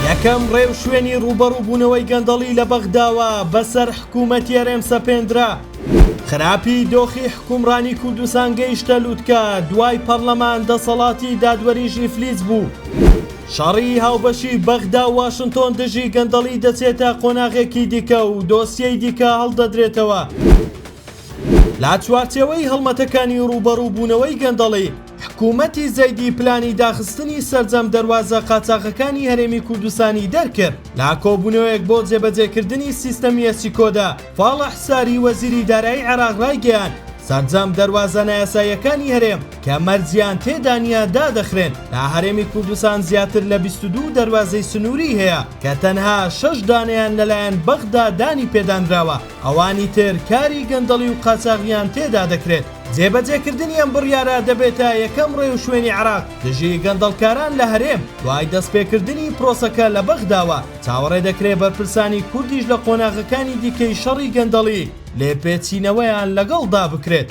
یەکەم ڕێوشوێنی ڕووبەڕووبوونەوەی گەندەڵی لە بەغداوە بەسەر حکوومەتی هەرێم سەپێندرا. خراپی دۆخی حوکمڕانی کوردستان گەیشتە لوتکە، دوای پەڕلەمان دەسەڵاتی دادوەریش ئیفلیج بوو. شەڕی هاوبەشی بەغدا و واشنتۆن دژی گەندەڵی دەچێتە قۆناغێکی دیکە و دۆسیەی دیکە هەڵدەدرێتەوە. لە چوارچێوەی هەڵمەتەکانی ڕووبەڕووبوونەوەی گەندەڵی، حکوومەتی زەیدی پلانی داخستنی سەرجەم دەروازە قاچاخەکانی هەرێمی کوردستانی دەرکرد. لە کۆبوونەوەیەک بۆ جێبەجێکردنی سیستەمی ئێسیکۆدا، فاڵح ساری وەزیری دارایی عێراق ڕایگەیاند، سەرجەم دەروازە نایاساییەکانی هەرێم کە مەرجیان تێدا نییە دادەخرێن، لە هەرێمی کوردستان زیاتر لە 22 دەروازەی سنووری هەیە کە تەنها شەش دانەیان لەلایەن بەغدا دانی پێدانراوە، ئەوانی تر کاری گەندەڵی و قاچاغیان تێدا دەکرێت. جێبەجێکردنی ئەم بڕیارە دەبێتە یەکەم ڕێوشوێنی عێراق دژی گەندەڵکاران لە هەرێم دوای دەستپێکردنی پرۆسەکە لە بەغداوە، چاوەڕێ دەکرێت بەرپرسانی کوردیش لە قۆناغەکانی دیکەی شەڕی گەندەڵی لێپێچینەوەیان لەگەڵدا بکرێت.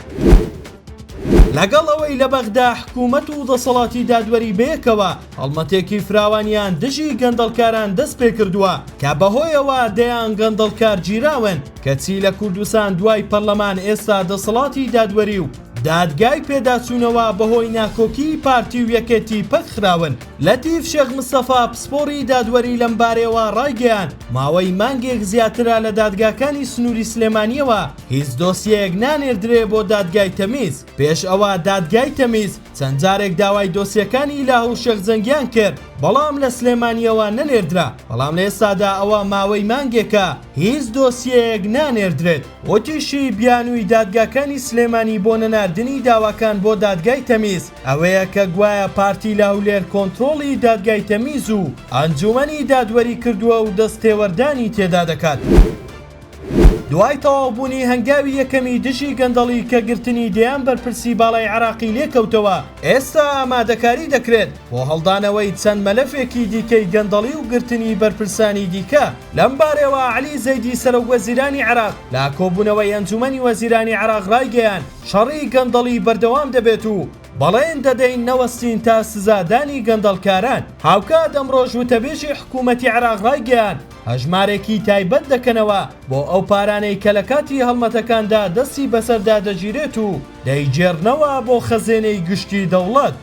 لەگەڵ ئەوەی لە بەغدا حکوومەت و دەسەڵاتی دادوەری بەیەکەوە هەڵمەتێکی فراوانیان دژی گەندەڵکاران دەستپێکردووە کە بەهۆیەوە دەیان گەندەڵکار گیراون، کەچی لە کوردستان دوای پەرلەمان ئێستا دەسەڵاتی دادوەری و دادگای پێداچوونەوە بەهۆی ناکۆکیی پارتی و یەکێتی پەکخراون. لەتیف شێخ مستەفا پسپۆڕی دادوەری لەمبارەیەوە ڕایگەیاند، ماوەی مانگێک زیاترە لە دادگاکانی سنووری سلێمانییەوە هیچ دۆسیەیەک نانێردرێ بۆ دادگای تەمیز، پێش ئەوە دادگای تەمیز چەند جارێک داوای دۆسیەکانی لاهور شێخ جەنگیان کرد، بەڵام لە سلێمانییەوە نەنێردرا، بەڵام لە ئێستادا ئەوە ماوەی مانگێکە هیچ دۆسیەیەک نانێردرێت. وتیشی، بیانووی دادگاکانی سلێمانی بۆ نەناردنی داواکان بۆ دادگای تەمیز ئەوەیە کە گوایە پارتی لە هەولێر کۆنترۆڵی دادگای تەمیز و ئەنجوومەنی دادوەری کردووە و دەستتێوەردانی تێدا دەکات. دوای تەواوبوونی هەنگاوی یەکەمی دژی گەندەڵی کە گرتنی دەیان بەرپرسی باڵای عێراقی لێکەوتەوە، ئێستا ئامادەکاری دەکرێت بۆ هەڵدانەوەی چەند مەلەفێکی دیکەی گەندەڵی و گرتنی بەرپرسانی دیکە. لەمبارەیەوە عەلی زەیدی سەرۆکوەزیرانی عێراق لە کۆبوونەوەی ئەنجوومەنی وەزیرانی عێراق رایگەیاند، شەڕی گەندەڵی بەردەوام دەبێت و بەڵێن دەدەین نەوەستین تا سزادانی گەندەڵکاران. هاوکات ئەمڕۆش وتەبێژی حکوومەتی عێراق رایگەیاند، هەژمارێکی تایبەت دەکەنەوە بۆ ئەو پارانەی کە لە کاتی هەڵمەتەکاندا دەستی بەسەردا دەگیرێت و دەیگێڕنەوە بۆ خەزێنەی گشتی دەوڵەت.